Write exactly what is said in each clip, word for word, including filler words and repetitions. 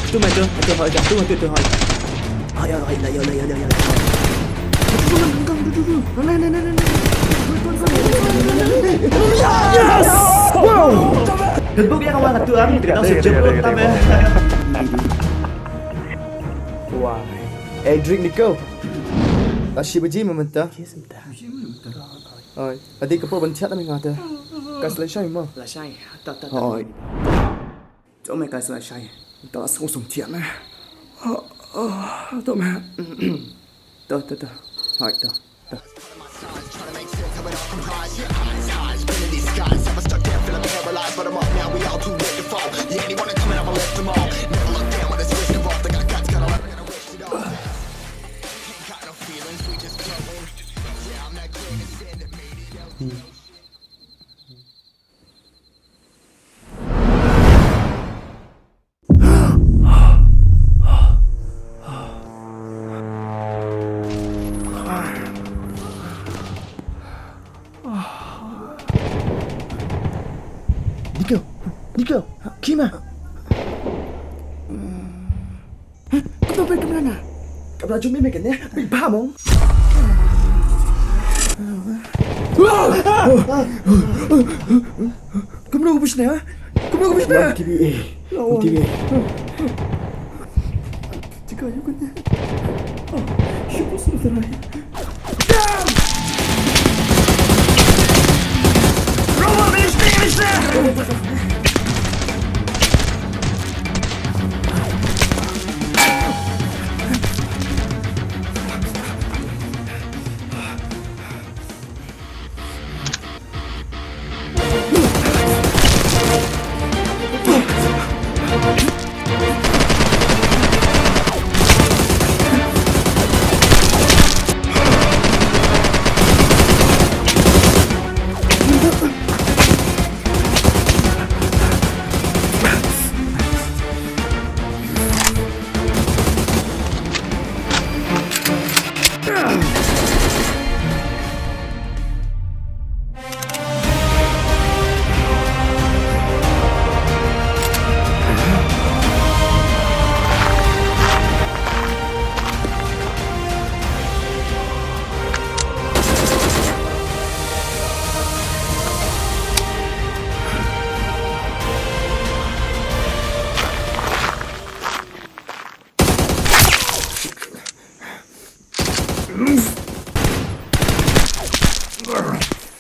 Tu mai tu, tu hoi, tu tu tu hoi. Hoi hoi hoi, la yo la yo la yo. Tu tu tu tu tu. Yes! Wow! Hynbuk ïa ka wang ka tu am, ka dang sejep lut tam eh. Wah. Eh, drink ni ko. Ta shi baji ma mynta. Oi, adi ka por ban thiat na mi ngata. Ka slashai mo. Lashai. Ta ta ta. Oi. To me ka slashai. Ta la song song thiat na. To me. To to to. Oi to. Nico, Nico, Kima. Kumno phi kumno na? Ka ba jum me kane, phi ba mong. Kumno ka bishna? Kumno ka bishna? T V A. T V A. Jika yu kane. Shubu sunu sarai.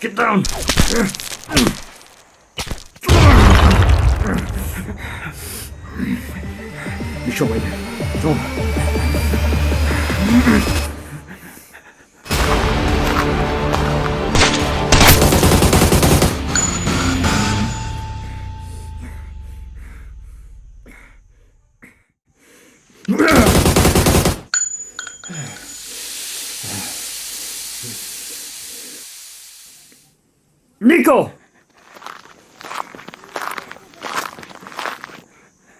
Get down! Show me. Show me. Nico!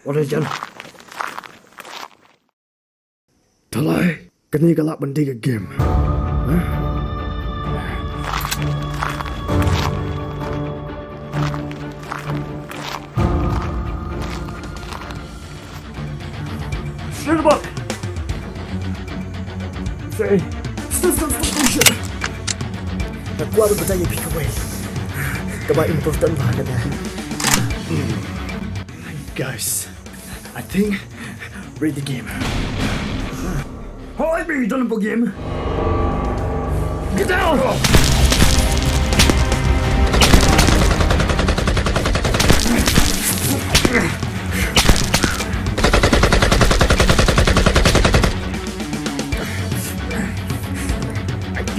What is it? Thalai, kane ka lah ban dei ka game. Huh? Shut up! Say, stop, stop, stop, stop, shut up! Ka kwah ba ka ïa phi kawei kaba important ba ka da. Guys, I think ready game. Hoi, be done for game. Get down!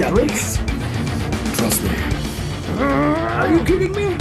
Alex? Trust me. Are you kidding me?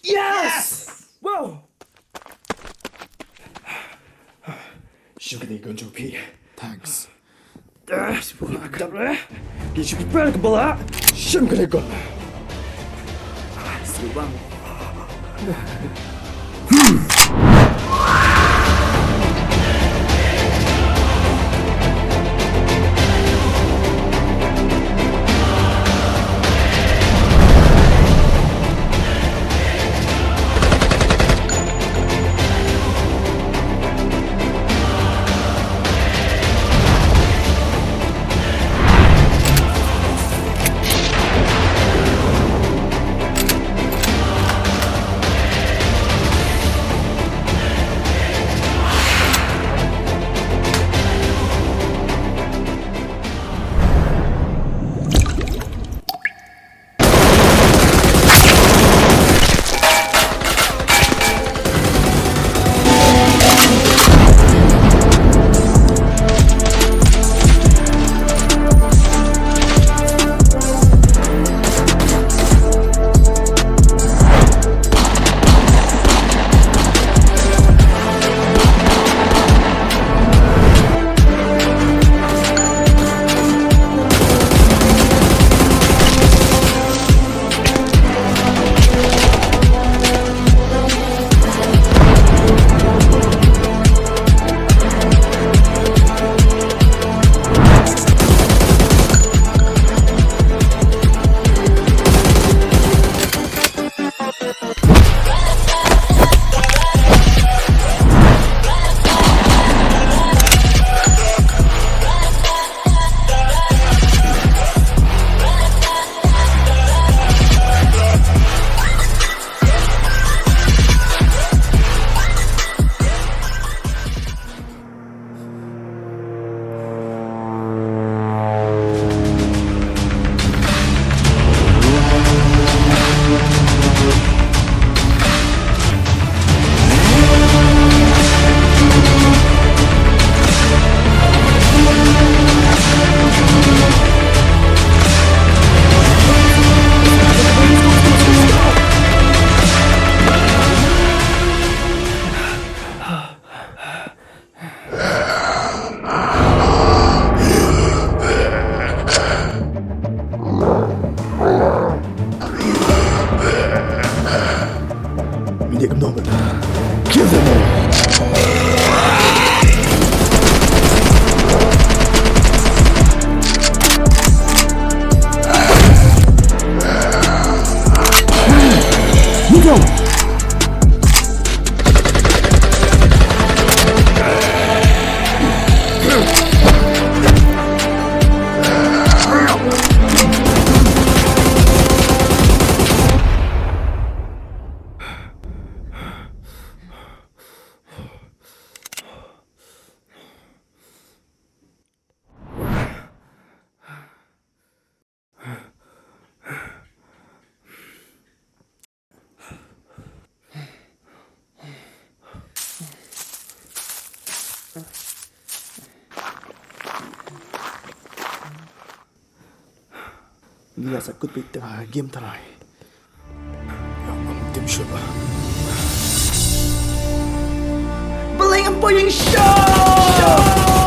Yes! Wow! Shim kane ka gun jong phi. Thanks. Dap re. Ki shi prepare ka bala. Shim kane ka gun. Sibang. Kill them all. Ngi ïa sa kut beit tang ha game tharai. Ïa ngam tim shuh. Balei ngam poi ïing shuh?